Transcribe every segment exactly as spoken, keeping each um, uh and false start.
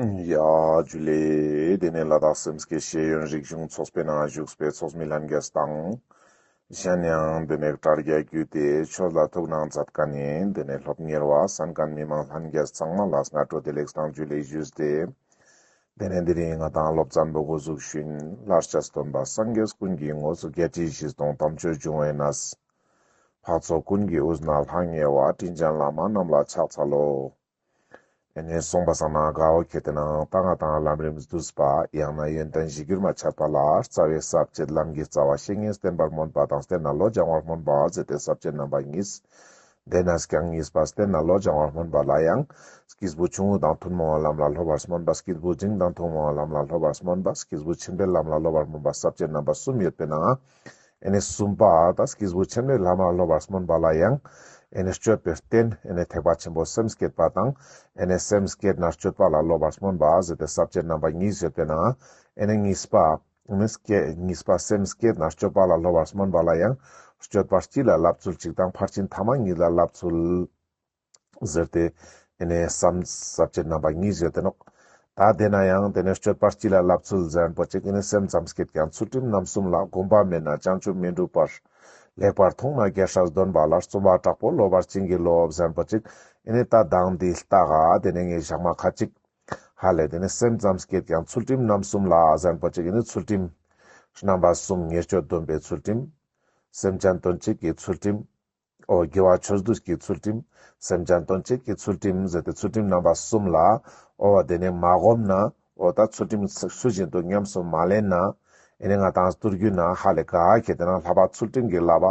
ཡ་ཇུ་ལེ། དེ་ནས་ལ་དྭགས་སེམས་བསྐྱེད་ཤེས་ཡོན་རིག་གཞུང་ཚོགས་པའི་ནང་བཞུགས་པའི་ཚོགས་མི་ལྷན་རྒྱས་དང་། གཞན་ཡང་དེ་ནས་དྲ་རྒྱ་བརྒྱུད་དེ་ཆོས་ལ་ཐུགས་སྣང་མཛད་མཁན་ནི་དེ་ནས་སློབ་གཉེར་བ་གསན་མཁན་མི་མང་ལྷན་རྒྱས་ཚང་མ་ལ་སྔ་དྲོ་བདེ་ལེགས་དང་ཇུ་ལེ་ཞུས་ཏེ། དེ་ནས་དེ་རིང་ང་དང་སློབ་ཚན་པོ་འགོ་འཛུགས་ཞུ་ཡིན། ལྷར་བཅས་སྟོན་པ་སངས་རྒྱས་ཀུན་གྱི་ངོ་བོ། བརྒྱད་ཁྲི་བཞི་སྟོང་དམ་ཆོས་འབྱུང་བའི་གནས། འཕགས་ཚོགས་ཀུན་གྱི་དབུས་ན་ལྷང་ངེ་བ། དྲིན་ཅན་བླ་མ་རྣམས་ལ་ཕྱག་འཚལ་ལོ། ཨེ་ནེ་སོང་པ་སང་ན་ག་བོ་ཁེ་ཏེ་ན་ད་ང་དང་ལམ་རིམ་བསྡུས་པ་ཡང་ན་ཡོན་ཏན་གཞིར་གྱུར་མ་ཆད་པ་ལ་རྩ་བའི་ས་བཅད་ལམ་གྱི་རྩ་བ་བཤེས་གཉེན་བསྟེན་པར་སྨོན་པ་དང་བསྟེན་ནས་བློ་སྦྱང་བར་སྨོན་པ་ཟེར་ཏེ་ས་བཅད་རྣམ་པ་གཉིས། དེ་ནས་ཀྱང་གཉིས་པ་བསྟེན་ནས་བློ་སྦྱང་བར་སྨོན་པ་ལ་ཡང་། སྐྱེས་བུ་ཆུང་ངུ་དང་ཐུན་མོང་བའི་ལམ་ལ་སློབ་པར་སྨོན་པ། སྐྱེས་བུ་འབྲིང་དང་ཐུན་མོང་བའི་ལམ་ལ་སློབ་པར་སྨོན་པ། སྐྱེས་བུ་ཆེན་པོའི་ལམ་ལ་སློབ་པར་སྨོན་པ། ས་བཅད་རྣམ་པ་གསུམ་ཡོད་པའི་ནང་། ཨེ་ནེ་གསུམ་པ་ད་སྐྱེས་བུ་ཆེན་པོའི་ལམ་ལ་སློབ་པར་སྨོན་པ་ལ་ཡང་། ཨེ་ནེ་སྤྱོད་པའི་རྟེན་ཨེ་ནེ་ཐེག་པ་ཆེན་པོ་སེམས་བསྐྱེད་པ་དང་། ཨེ་ནེ་སེམས་བསྐྱེད་ནས་སྤྱོད་པ་ལ་སློབ་པར་སྨོན་པ་ཟེར་ཏེ་ས་བཅད་རྣམ་པ་གཉིས་ཡོད་པའི་ནང་། ཨེ་ནེ་གཉིས་པ། ཨེ་ནེ་བསྐྱེད་གཉིས་པ་སེམས་བསྐྱེད་ནས་སྤྱོད་པ་ལ་སློབ་པར་སྨོན་པ་ལ་ཡང་། སྤྱོད་པ་སྤྱི་ལ་བསླབ་ཚུལ་གཅིག་དང་ཕར་ཕྱིན་ཐ་མ་གཉིས་ལ་བསླབ་ཚུལ། ཟེར་ཏེ། ཨེ་ནེ་བསམ་ས་བཅད་རྣམ་པ་གཉིས་ཡོད་དེ་ནོག་ད་དེ་ན་ཡང་དེ་ནས་སྤྱོད་པ་སྤྱི་ལ་བསླབ་ཚུལ་ཟེར་མཁན་པོ་ཅིག་ཨེ་ནེ་སེམས་ཙམ་བསྐྱེད་ཀྱང་ཚུལ་ཁྲིམས་རྣམ་གསུམ་ལ། གོམས་པ་མེད་ན་བྱང་ཆུབ་མི་འགྲུབ་པར། ལེགས་པར་མཐོང་ནས་རྒྱལ་སྲས་འདོན་པ་ལ། རྩོམ་པ་དྲག་པོ་སློབ་པར་བྱིན་གྱིས་རློབས་ཟེར་མཁན་པོ་ཅིག་ཨེ་ནེ་ད་དང་དེ་ལྟ་ག་དེ་ནས་ངས་ཞག་མ་ཁ་ཅིག་ཧ་ལེ་དེ་ནས་སེམས་ཙམ་བསྐྱེད་ཀྱང་ཚུལ་ཁྲིམས་རྣམ་གསུམ་ལ་ཟེར་མཁན་པོ་ཅིག་ཨེ་ནེ་ཚུལ་ཁྲིམས། རྣམ་པ་གསུམ་ཉེས་སྤྱོད་སྡོམ་པའི་ཚུལ་ཁྲིམས། སེམས་ཅན་དོན་བྱེད་ཀྱི་ཚུལ་ཁྲིམས། འོ་དགེ་བ་ཆོས་སྡུད་ཀྱི་ཚུལ་ཁྲིམས། སེམས་ཅན་དོན་བྱེད་ཀྱི་ཚུལ་ཁྲིམས་ཟེར་ཏེ་ཚུལ་ཁྲིམས་རྣམ་པ་གསུམ་ལ། འོ་དེ་ནས་མ་གོམས་ན། འོ་ད་ཚུལ་ཁྲིམས་ཚུལ་བཞིན་དུ་ཉམས་སུ་མ་ལེན་ན། ཨེ་ནེ་ང་དང་སྟུར་རྒྱུ་ན་ཧ་ལེ་ག་ཁེ་ཏེ་ན་བསླབ་པ་ཚུལ་ཁྲིམས་ཀྱི་བསླབ་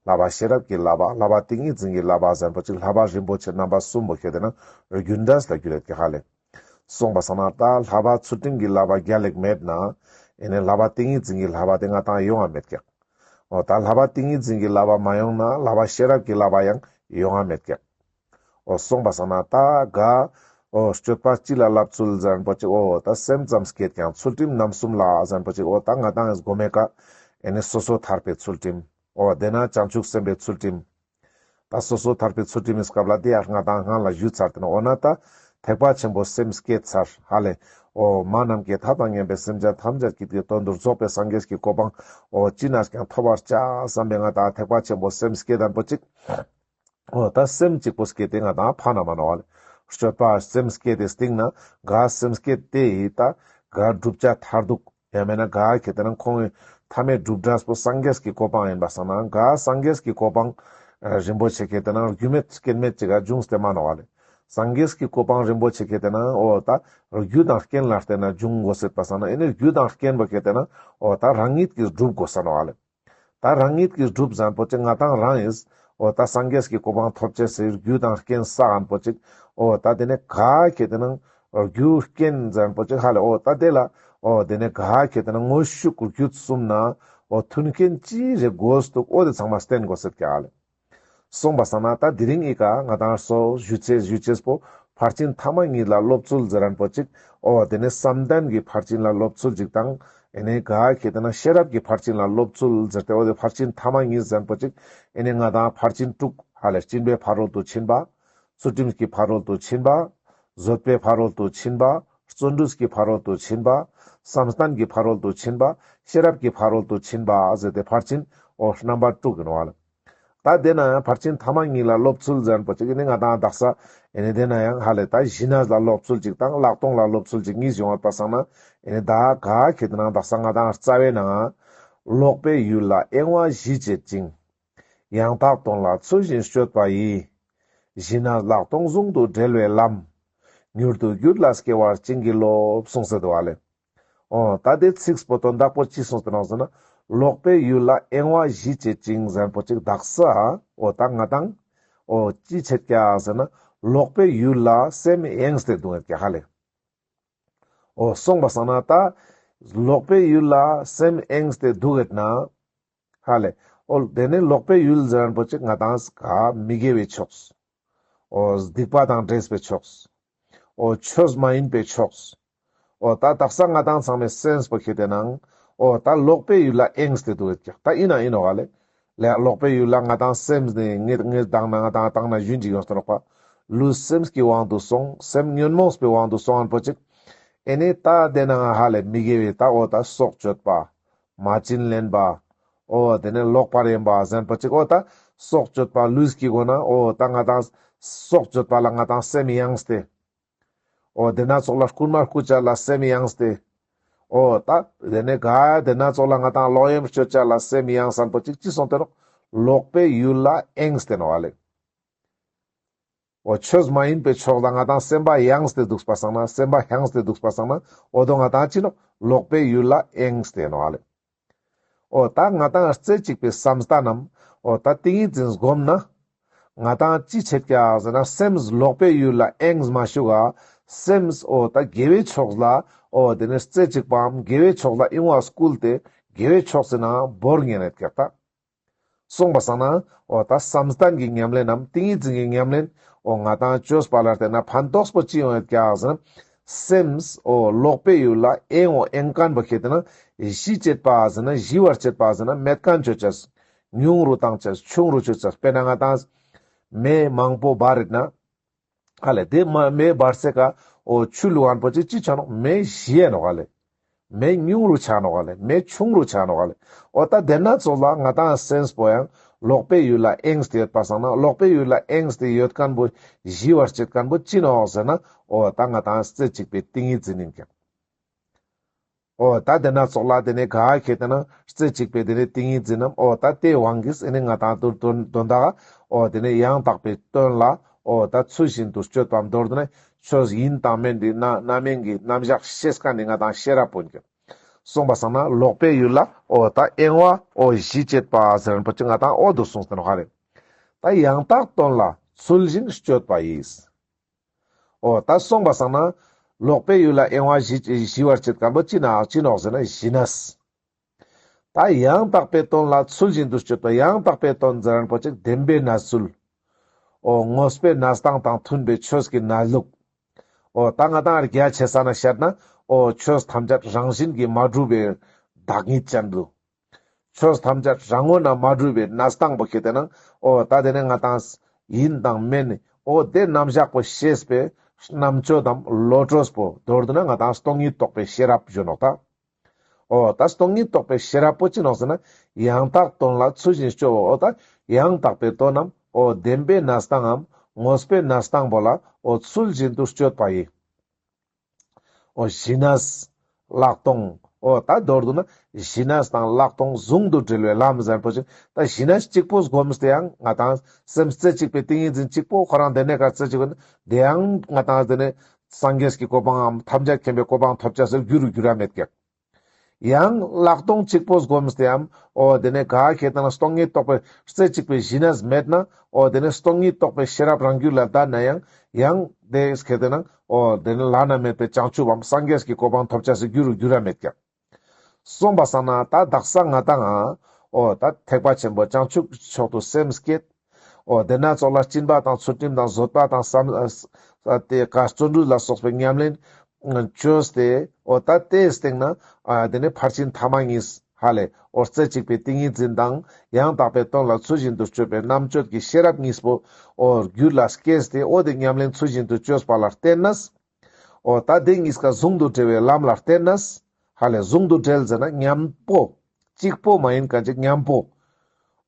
པ། བསླབ་པ་ཤེས་རབ་ཀྱི་བསླབ་པ། བསླབ་པ་ཏིང་ངེ་འཛིན་གྱི་བསླབ་པ་ཟེར་མཁན་པོ་ཅིག་བསླབ་པ་རིན་པོ་ཆེ་རྣམ་པ་གསུམ་པོ་ཁེ་ཏེ་ན་རྒྱུ་འབྲས་ལ་འགྱུར་ཡོད་ཀྱི་ཧ་ལེ། སོང་པ་སང་ན་ད་བསླབ་པ་ཚུལ་ཁྲིམས་ཀྱི་བསླབ་པ་རྒྱལ་ལ་མེད་ན། ཨེ་ནེ་བསླབ་པ་ཏིང་ངེ་འཛིན་གྱི་བསླབ་པ་དེ་ང་དང་ཡོང་བ་མེད་ཀྱག་འོ་ད་བསླབ་པ་ཏིང་ངེ་འཛིན་གྱི་བསླབ་པ་མ་ཡོང་ན་བསླབ་པ་ཤེས་རབ་ཀྱི་བསླབ་པ་ཡང་ཡོང་བ་མེད་ཀྱག་འོ་སོང་པ་སང་ན་ད་ག་འོ་སྤྱོད་པ་སྤྱི་ལ་བསླབ་ཚུལ་ཟེར་མཁན་པོ་ཅིག་འོ་ད་སེམས་ཙམ་བསྐྱེད་ཀྱང་ཚུལ་ཁྲིམས་རྣམ་གསུམ་ལ་ཟེར་མཁན་པོ་ཅིག་འོ་ད་ང་དང་ངིས་གོ་མེ་ཀ་ཨེ་ནེ་སོ་སོ་ཐར་པའི་ཚུལ་ཁྲིམས། འོ་དེ་ན་བྱང་ཆུབ་སེམས་དཔའི་ཚུལ་ཁྲིམས། ད་སོ་སོ་ཐར་པའི་ཚུལ་ཁྲིམས་སྐབས་ལ་དེ་ཡང་ང་དང་སྔ་ལ་ཞུས་ཚར་ཏེ་ན། འོ་ན་ད་ཐེག་པ་ཆེན་པོ་སེམས་བསྐྱེད་ཚར་ཧ་ལེ། འོ་མ་ནམ་མཁའི་མཐའ་དང་མཉམ་པའི་སེམས་ཅན་ཐམས་ཅད་ཀྱི་དོན་དུ་རྫོགས་པའི་སངས་རྒྱས་ཀྱི་གོ་འཕང་འོ་ཅི་ནས་ཀྱང་ཐོབ་པར་བྱ་བསམ་པའི་ང་དང་ཐེག་པ་ཆེན་པོ་སེམས་བསྐྱེད་མཁན་པོ་ཅིག་འོ་ད་སེམས་གཅིག་པོ་བསྐྱེད་དེ་ང་དང་ཕན་མ་ནོག་ལེ། སྤྱོད་པ་སེམས་བསྐྱེད་དེ་སྟིང་ན་ག་སེམས་བསྐྱེད་དེ་ཡི་ད་ག་བསྒྲུབ་བྱ་མཐར་ཐུག་ཡང་མེད་ན་ག་ཁེ་ཏེ་ན་ཁོང་གི་མཐའ་མའི་གྲུབ་འབྲས་པོ་སངས་རྒྱས་ཀྱི་གོ་འཕང་ཡིན་པ་སང་ན་ག་སངས་རྒྱས་ཀྱི་གོ་འཕང་རིན་པོ་ཆེ་ཁེ་ཏེ་ན་རྒྱུ་མེད་རྐྱེན་མེད་ཅིག་ག་འབྱུང་སྟེ་མ་ནོག་ལེ། སངས་རྒྱས་ཀྱི་གོ་འཕང་རིན་པོ་ཆེ་ཁེ་ཏེ་ན་འོ་ད་རྒྱུ་དང་རྐྱེན་ལ་བརྟེན་ནས་འབྱུང་དགོས་ཟེར་པ་སང་ན་ཨེ་ནེ་རྒྱུ་དང་རྐྱེན་པོ་ཁེ་ཏེ་ན་འོ་ད་རང་ཉིད་ཀྱིས་སྒྲུབ་དགོས་ས་ནོག་ལེ། ད་རང་ཉིད་ཀྱིས་སྒྲུབ་ཟེར་མཁན་པོ་ཅིག་ང་དང་རང་ཡིས་འོ་ད་སངས་རྒྱས་ཀྱི་གོ་འཕང་ཐོབ་ཅེས་སི་རྒྱུ་དང་རྐྱེན་བསགས་མཁན་པོ་ཅིག་འོ་ད་དེ་ནས་ག་ཁེ་ཏེ་ན་རྒྱུ་རྐྱེན་ཟེར་མཁན་པོ་ཅིག་ཧ་ལེ། འོ་ད་དེ་ལ་འོ་དེ་ནས་ག་ཁེ་ཏེ་ན་དངོས་ཤུགས་རྒྱུད་གསུམ་ན་འོ་མཐུན་རྐྱེན་ཅི་རེ་དགོས་འདུག་འོ་དེ་ཚང་མ་བསྟེན་དགོས་ཟེར་ཀྱག་ལེ། སོང་པ་སང་ན་ད་དེ་རིང་ཨི་ཀ་ང་དང་སོ་ཞུ་ཅེས་ཞུ་ཅེས་པོ་ཕར་ཕྱིན་ཐ་མ་གཉིས་ལ་སློབ་ཚུལ་ཟེར་མཁན་པོ་ཅིག་འོ་དེ་ནས་བསམ་གཏན་གྱི་ཕར་ཕྱིན་ལ་སློབ་ཚུལ་ཅིག་དང་། ཨེ་ནེ་ག་ཁེ་ཏེ་ན་ཤེས་རབ་ཀྱི་ཕར་ཕྱིན་ལ་སློབ་ཚུལ་ཟེར་ཏེ་འོ་དེ་ཕར་ཕྱིན་ཐ་མ་གཉིས་ཟེར་མཁན་པོ་ཅིག་ཨེ་ནེ་ང་དང་ཕར་ཕྱིན་དྲུག་ཧ་ལེ། སྦྱིན་པའི་ཕ་རོལ་ཏུ་ཕྱིན་པ། ཚུལ་ཁྲིམས་ཀྱི་ཕ་རོལ་ཏུ་ཕྱིན་པ། བཟོད་པའི་ཕ་རོལ་ཏུ་ཕྱིན་པ། བརྩོན་འགྲུས་ཀྱི་ཕ་རོལ་ཏུ་ཕྱིན་པ། བསམ་གཏན་གྱི་ཕ་རོལ་ཏུ་ཕྱིན་པ། ཤེས་རབ་ཀྱི་ཕ་རོལ་ཏུ་ཕྱིན་པ་ཟེར་ཏེ་ཕར་ཕྱིན་འོ་རྣམ་པ་དྲུག་ཡིན་ནོག་ལེ། ད་དེ་ན་ཡང་ཕར་ཕྱིན་ཐ་མ་གཉིས་ལ་སློབ་ཚུལ་ཟེར་མཁན་པོ་ཅིག་ཨེ་ནེ་ང་དང་དག་ས་ཨེ་ནེ་དེ་ན་ཡང་ཧ་ལེ་ད་ཞི་གནས་ལ་སློབ་ཚུལ་ཅིག་དང་ལྷག་མཐོང་ལ་སློབ་ཚུལ་ཅིག་གཉིས་ཡོང་བ་པ་སང་ན་ཨེ་ནེ་ད་ག་ཁེ་ཏེ་ན་དག་ས་ང་དང་རྩ་བའི་ནང་ལོག་པའི་ཡུལ་ལ་གཡེང་བ་ཞི་བྱེད་ཅིང་། ཡང་དག་དོན་ལ་ཚུལ་བཞིན་དཔྱོད་པ་ཡིས། ཞི་གནས་ལྷག་མཐོང་ཟུང་དུ་འབྲེལ་བའི་ལམ། མྱུར་དུ་རྒྱུད་ལ་སྐྱེ་བར་བྱིན་གྱིས་རློབས་གསུངས་ཟེར་འདུག་ལེ། འོ་ད་དེ་ཚིགས་པོ་དོན་དག་པོ་ཅི་གསུངས་ཏེ་ནོག་ཟེར་ན། ལོག་པའི་ཡུལ་ལ་གཡེང་བ་ཞི་བྱེད་ཅིང་ཟེར་མཁན་པོ་ཅིག་དག་ས་འོ་ད་ང་དང་འོ་ཅི་བྱེད་ཀྱག་ཟེར་ན་ལོག་པའི་ཡུལ་ལ་སེམས་གཡེངས་ཏེ་འདུག་ཡོད་ཀྱག་ཧ་ལེ། འོ་སོང་པ་སང་ན་ད་ལོག་པའི་ཡུལ་ལ་སེམས་གཡེངས་ཏེ་འདུག་ཡོད་ན། ཧ་ལེ། འོ་དེ་ནས་ལོག་པའི་ཡུལ་ཟེར་མཁན་པོ་ཅིག་ང་དང་ག་མི་དགེ་བའི་ཕྱོགས། འོ་སྡིག་པ་དང་འདྲེས་པའི་ཕྱོགས། འོ་ཆོས་མ་ཡིན་པའི་ཕྱོགས། འོ་ད་དག་ས་ང་དང་ཚང་མའི་སེམས་པོ་ཁེ་ཏེ་ན་འོ་ད་ལོག་པའི་ཡུལ་ལ་གཡེངས་ཏེ་འདུག་ཡོད་ཀྱག་ད་ཡིན་ན་ཡིན་ནོག་ལེ། ལོག་པའི་ཡུལ་ལ་ང་དང་སེམས་ནི་ངེད་ངེད་དང་ན་ང་དང་དང་ན་ཡུན་ཅིག་ཡོང་སྟེ་ནོག་པ། ལུས་སེམས་ཀྱི་དབང་དུ་སོང་སེམས་ཉོན་མོངས་པའི་དབང་དུ་སོང་མཁན་པོ་ཅིག་ཨེ་ནི་ད་དེ་ནང་ཧ་ལས་མི་དགེ་བའི་ད་འོ་ད་སྲོག་གཅོད་པ། མ་བྱིན་ལེན་པ། འོ་དེ་ནས་ལོག་པར་གཡེམ་པ་ཟེར་པོ་ཅིག་འོ་ད་སྲོག་གཅོད་པ་ལུས་ཀྱི་སྒོ་ན་འོ་ད་ང་དང་སྲོག་གཅོད་པ་ལ་ང་དང་སེམས་གཡེངས་ཏེ། འོ་དེ་ན་ཙོགས་ལ་རྐུན་མ་རྐུ་ཅེས་ལ་སེམས་གཡེངས་ཏེ། འོ་ད་དེ་ནས་ག་དེ་ན་ཙོགས་ལ་ང་དང་ལོག་གཡེམ་སྤྱོད་ཅེས་ལ་སེམས་གཡེངས་ཟེར་པོ་ཅིག་ཅི་སོང་སྟེ་ནོག་ལོག་པའི་ཡུལ་ལ་གཡེངས་ཏེ་ནོག་ལེ། འོ་ཆོས་མ་ཡིན་པའི་ཕྱོགས་ལ་ང་དང་སེམས་པ་གཡེངས་ཏེ་འདུག་པ་སང་ན་སེམས་པ་གཡེངས་ཏེ་འདུག་པ་སང་ན་འོ་དོ་ང་དང་ཅི་ནོག་ལོག་པའི་ཡུལ་ལ་གཡེངས་ཏེ་ནོག་ལེ། འོ་ད་ང་དང་རྩེ་གཅིག་པའི་བསམ་གཏན་ནམ་འོ་ད་ཏིང་ངེ་འཛིན་སྒོམ་ན་ང་དང་ཅི་བྱེད་ཀྱག་ཟེར་ན་སེམས་ལོག་པའི་ཡུལ་ལ་གཡེངས་མ་བཅུག་ག་སེམས་འོ་ད་དགེ་བའི་ཕྱོགས་ལ་འོ་དེ་ནས་རྩེ་གཅིག་པའམ་དགེ་བའི་ཕྱོགས་ལ་གཡེང་བ་བསྐུལ་ཏེ་དགེ་བའི་ཕྱོགས་སི་ནང་བོར་ཉན་ཡོད་ཀྱག་ད། སོང་པ་སང་ན་འོ་ད་བསམ་གཏན་གྱི་ཉམས་ལེན་ནམ་ཏིང་ངེ་འཛིན་གྱི་ཉམས་ལེན་འོ་ང་དང་བཅོས་པ་ལ་བརྟེན་ན་ཕན་ཐོགས་པོ་ཅི་ཡོང་ཡོད་ཀྱག་ཟེར་ན། སེམས་འོ་ལོག་པའི་ཡུལ་ལ་གཡེང་འོ་གཡེང་མཁན་པོ་ཁྱེད་དེ་ན་ཞི་བྱེད་པ་ཟེར་ན་ཞི་བར་བྱེད་པ་ཟེར་ན་མེད་མཁན་བཅོ་ཅེས། ཉུང་རུ་བཏང་ཅེས་ཆུང་རུ་བཅོ་ཅེས། དཔེར་ན་ང་དང་མེ་མང་པོ་འབར་རེད་ན། ཧ་ལེ་དེ་མ་མེ་འབར་སའི་ཀ་འོ་ཆུ་བླུགས་མཁན་པོ་ཅི་ཅི་ཆ་ནོག་མེ་ཞི་ཡ་ནོག་ཧ་ལེ། མེ་ཉུང་རུ་ཆ་ནོག་ལེ། མེ་ཆུང་རུ་ཆ་ནོག་ལེ། འོ་ད་དེ་ན་ཙོགས་ལ་ང་དང་སེམས་པོ་ཡང་ལོག་པའི་ཡུལ་ལ་གཡེངས་ཏེ་ཡོད་པ་སང་ན་ལོག་པའི་ཡུལ་ལ་གཡེངས་ཏེ་ཡོད་མཁན་པོ་ཞི་བར་བྱེད་མཁན་པོ་ཅི་ནོག་ཟེར་ན་འོ་ད་ང་དང་རྩེ་གཅིག་པའི་ཏིང་ངེ་འཛིན་ཡིན་ཀྱང་། འོ་ད་དེ་ན་ཙོགས་ལ་དེ་ནས་ག་ཁྱེད་དེ་ན་རྩེ་གཅིག་པའི་དེ་ནས་ཏིང་ངེ་འཛིན་ནམ་འོ་ད་དེའི་དབང་གིས་ཨེ་ནི་ང་དང་དུ་དོན་དག་འོ་དེ་ནས་ཡང་དག་པའི་དོན་ལ་འོ་ད་ཚུལ་བཞིན་དུ་སྤྱོད་པའམ་མདོར་བསྡུ་ན་ཆོས་ཡིན་དང་མིན་དེ་རྣམ་སྨིན་གྱི་རྣམ་གཞག་ཤེས་མཁན་ནི་ང་དང་ཤེས་རབ་པོ་ཡིན་ཀྱང་། སོང་པ་སང་ན་ལོག་པའི་ཡུལ་ལ་འོ་ད་གཡེང་བ་འོ་ཞི་བྱེད་པ་ཟེར་མཁན་པོ་ཅི་ང་དང་འོ་དུ་གསུངས་ཏེ་ནོག་ཧ་ལེ། ད་ཡང་དག་དོན་ལ་ཚུལ་བཞིན་སྤྱོད་པ་ཡིས། འོ་ད་སོང་པ་སང་ན་ལོག་པའི་ཡུལ་ལ་གཡེང་བ་ཞི་ཞི་བར་བྱེད་མཁན་པོ་ཅི་ན་ཅི་ནོག་ཟེར་ན་ཞི་གནས། ད་ཡང་དག་པའི་དོན་ལ་ཚུལ་བཞིན་དུ་སྤྱོད་པ་ཡང་དག་པའི་དོན་ཟེར་མཁན་པོ་ཅིག་བདེན་པའི་གནས་ཚུལ། འོ་དངོས་པོའི་གནས་སྟངས་དང་མཐུན་པའི་ཆོས་ཀྱི་གནས་ལུགས། འོ་ད་ང་དང་རྒྱ་ཆེ་ས་ན་བཤད་ན་འོ་ཆོས་ཐམས་ཅད་རང་བཞིན་གྱིས་མ་གྲུབ་པའི་བདག་ཉིད་ཅན་དུ། ཆོས་ཐམས་ཅད་རང་ངོས་ན་མ་གྲུབ་པའི་གནས་སྟངས་པོ་ཁྱེད་དེ་ན་འོ་ད་དེ་ནས་ང་དང་ཡིན་དང་མིན་འོ་དེ་རྣམ་གཞག་པོ་ཤེས་པའི་རྣམ་དཔྱོད་དམ་བློ་གྲོས་པོ་མདོར་བསྡུ་ན་ང་དང་སྟོང་ཉིད་རྟོགས་པའི་ཤེས་རབ་ཞུ་ནོག་ད། འོ་ད་སྟོང་ཉིད་རྟོགས་པའི་ཤེས་རབ་པོ་ཅི་ནོག་ཟེར་ན་ཡང་དག་དོན་ལ་ཚུལ་བཞིན་སྤྱོད་འོ་ད་ཡང་དག་པའི་དོན་ནམ་འོ་བདེན་པའི་གནས་སྟངས་འམ་དངོས་པོའི་གནས་སྟངས་པོ་ལ་འོ་ཚུལ་བཞིན་དུ་སྤྱོད་པ་ཡིས། འོ་ཞི་གནས། ལྷག་མཐོང་། འོ་ད་མདོར་བསྡུ་ན་ཞི་གནས་དང་ལྷག་མཐོང་ཟུང་དུ་འབྲེལ་བའི་ལམ་ཟེར་པོ་ཅིག་ད་ཞི་གནས་གཅིག་པོ་སྒོམས་ཏེ་ཡང་ང་དང་སེམས་རྩེ་གཅིག་པའི་ཏིང་ངེ་འཛིན་གཅིག་པོ་ཁོ་རང་དེ་ནས་ཀ་རྩེ་གཅིག་པོ་དེ་ཡང་ང་དང་དེ་ནས་སངས་རྒྱས་ཀྱི་གོ་འཕང་ངམ་ཐམས་ཅད་མཁྱེན་པའི་གོ་འཕང་ཐོབ་ཅེས་སི་རྒྱུ་རུ་འགྱུར་ར་མེད་ཀྱག་ཡང་ལྷག་མཐོང་གཅིག་པོ་སྒོམས་ཏེ་ཡང་འོ་དེ་ནས་ག་ཁྱེད་དེ་ན་སྟོང་ཉིད་རྟོགས་པའི་རྩེ་གཅིག་པའི་ཞི་གནས་མེད་ན་འོ་དེ་ནས་སྟོང་ཉིད་རྟོགས་པའི་ཤེས་རབ་རང་རྒྱུད་ལ་ལྡན་ན་ཡང་ཡང་དེ་ཁྱེད་དེ་ན་འོ་དེ་ནས་བླ་ན་མེད་པའི་བྱང་ཆུབ་བམ་སངས་རྒྱས་ཀྱི་གོ་འཕང་ཐོབ་ཅེས་སི་རྒྱུ་རུ་འགྱུར་ར་མེད་ཀྱག་སོང་པ་སང་ན་ད་དག་ས་ང་དང་ང་འོ་ད་ཐེག་པ་ཆེན་པོ་བྱང་ཆུབ་མཆོག་ཏུ་སེམས་བསྐྱེད། འོ་དེ་ན་ཙོགས་ལ་སྦྱིན་པ་དང་ཚུལ་ཁྲིམས་དང་བཟོད་པ་དང་བསམ་ཨ་དེ་ཀ་བརྩོན་འགྲུས་ལ་སོགས་པའི་ཉམས་ལེན་བཅོས་ཏེ་འོ་ད་དེའི་སྟེང་ན་ཨ་དེ་ནས་ཕར་ཕྱིན་ཐ་མ་གཉིས་ཧ་ལེ་འོ་རྩེ་གཅིག་པའི་ཏིང་ངེ་འཛིན་དང་ཡང་དག་པའི་དོན་ལ་ཚུལ་བཞིན་དུ་སྤྱོད་པའི་རྣམ་དཔྱོད་ཀྱི་ཤེས་རབ་གཉིས་པོ་འོ་རྒྱུད་ལ་སྐྱེས་ཏེ་འོ་དེ་ཉམས་ལེན་ཚུལ་བཞིན་དུ་བཅོས་པ་ལ་བརྟེན་ནས། འོ་ད་དེ་གཉིས་ཀ་ཟུང་དུ་འབྲེལ་བའི་ལམ་ལ་བརྟེན་ནས། ཧ་ལེ་ཟུང་དུ་འབྲེལ་ཟེར་ན་མཉམ་པོ། གཅིག་པོ་མ་ཡིན་མཁན་ཅིག་མཉམ་པོ།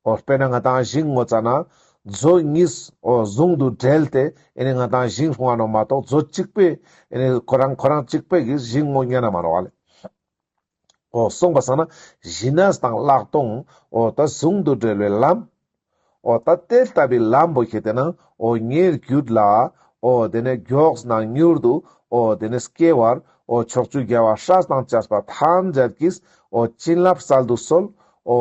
འོ་དཔེར་ན་ང་དང་ཞིང་རྨོ་ཙ་ན། མཛོ་གཉིས་འོ་ཟུང་དུ་འབྲེལ་ཏེ་ཨེ་ནི་ང་དང་ཞིང་རྨོ་ནོག་མ་གཏོགས་མཛོ་གཅིག་པོས་ཨེ་ནི་ཁོ་རང་ཁོ་རང་གཅིག་པོས་ཀྱི་ཞིང་རྨོ་ཉན་ན་མ་ནོག་ལེ། འོ་སོང་པ་སང་ན་ཞི་གནས་དང་ལྷག་མཐོང་འོ་ད་ཟུང་དུ་འབྲེལ་བའི་ལམ། འོ་ད་དེ་ལྟ་བུའི་ལམ་པོ་ཁྱེད་དེ་ན་འོ་ངའི་རྒྱུད་ལ་འོ་དེ་ནས་མགྱོགས་ན་མྱུར་དུ་འོ་དེ་ནས་སྐྱེ་བར་འོ་ཕྱོགས་བཅུའི་རྒྱལ་བ་སྲས་དང་བཅས་པ་ཐམས་ཅད་ཀྱིས་འོ་བྱིན་རླབས་སྩལ་དུ་གསོལ། འོ་